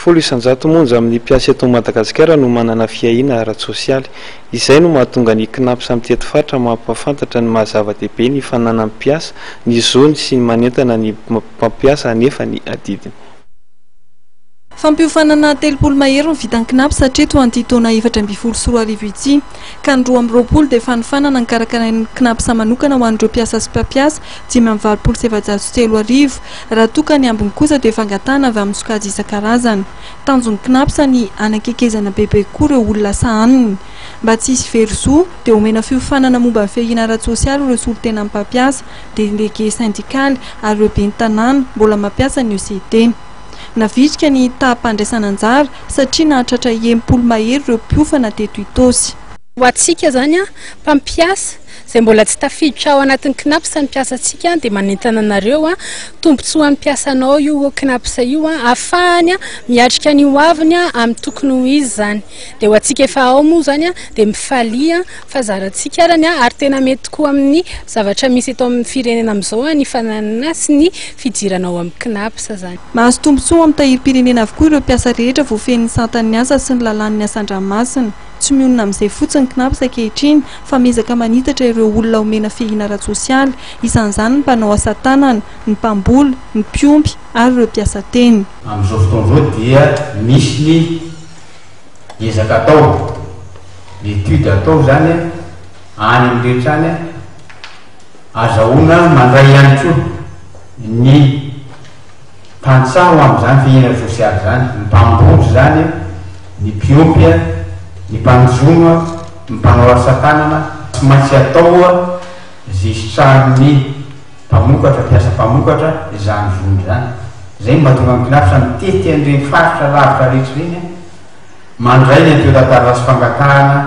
10% monja amin'ny mpiasa eto Madagasikara no manana fiahiana ara-tsosialy. Izay no mahatonga ny Cnaps mitety faritra mampahafantatra ny maha zava-dehibe ny fananan'ny mpiasa, ny zony sy manentana ny mpampiasa hanefa ny adidiny. Fampiofanana 30 mahery no vitan'ny Cnaps hatreto ho an'ity taona 2014 ity, ka ny 22 dia fanofanana nokarakarain'ny Cnaps manokana ho an'ireo mpiasa sy mpampiasa 385, raha toa ka ny ambiny kosa dia fangatahana avy amin'ny sokajy isan-karazany. Tanjon'ny Cnaps ny hanakekezana bebe kokoa ireo olona sahaniny. Mba tsy hisy very zo dia omena fiofanana momba ny fiahiana ara-tsosialy ireo solontenan'ny mpampiasa, delege sendikaly ary ireo ben'ny tanàna mbola mampiasa ny ECT. Navitrika ny taham-pandraisana anjara satria nahatratra 60 mahery ireo mpiofana teto Itaosy. Ho antsika izany mpampiasa izay mbola tsy tafiditra ao anatin'ny Cnaps ny mpiasantsika dia manentana anareo, tombontsoan'ny mpiasanao io Cnaps io ahafahany miatrika ny hoaviny amin'ny tokony ho izy izany. Dia ho antsika efa ao moa izany dia mifalia fa zarantsika arany ary tena mety tokoa amin'ny zavatra misy eto amin'ny firenena amin'izao ny fananana sy ny fidirana ao amin'ny Cnaps izany. Mahazo tombontsoa ao amin'ny tahirim-pirenena avokoa ireo mpiasa rehetra voafehin'ny satan'ny asa sy ny lalàn'ny asa an-dranomasina. Tsy mionona amin'izay fotsiny ny Cnaps ankehitriny fa miezaka manitatra ireo olona omena fiahiana ara-tsosialy, isan'izany ny mpanao asa tanana, ny mpamboly, ny mpiompy ary ireo mpiasa teny. Amin'izao fotoana izao dia misy ny ezaka atao, ny étude atao izany any amin'ny rehetra any, azahoana mandray ihany koa ny tantsaha ho amin'izany fiahiana sosialy izany, ny mpamboly izany, ny mpiompy, ny mpanjono, ny mpanao asa tanana, tsy maintsy atao izay hisitrahan'ny mpamokatra, mpiasa mpamokatra izany zony izany. Izay no mahatonga ny Cnaps mitety an'ireny faritra lavitra rehetra ireny, mandray ny antontan-taratasy fangatahana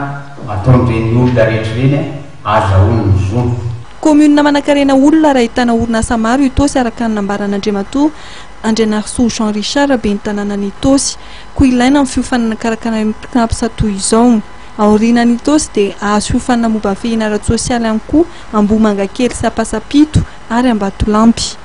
ataon'ireny olona rehetra ireny, azahoany ny zony. Kaominina manankarena olona ary ahitana orinasa maro Itaosy araka ny nambaran'Andriamatoa Andrianarisoa Jean Richard ben'ny tanànan'Itaosy. Koa ilaina ny fiofanana karakarain'ny Cnaps toy izao. Aorianan'Itaosy dia hahazo fiofanana momba ny fiahiana ara-tsosialy ihany koa Ambohimangakely sy Ampasampito ary Ambatolampy.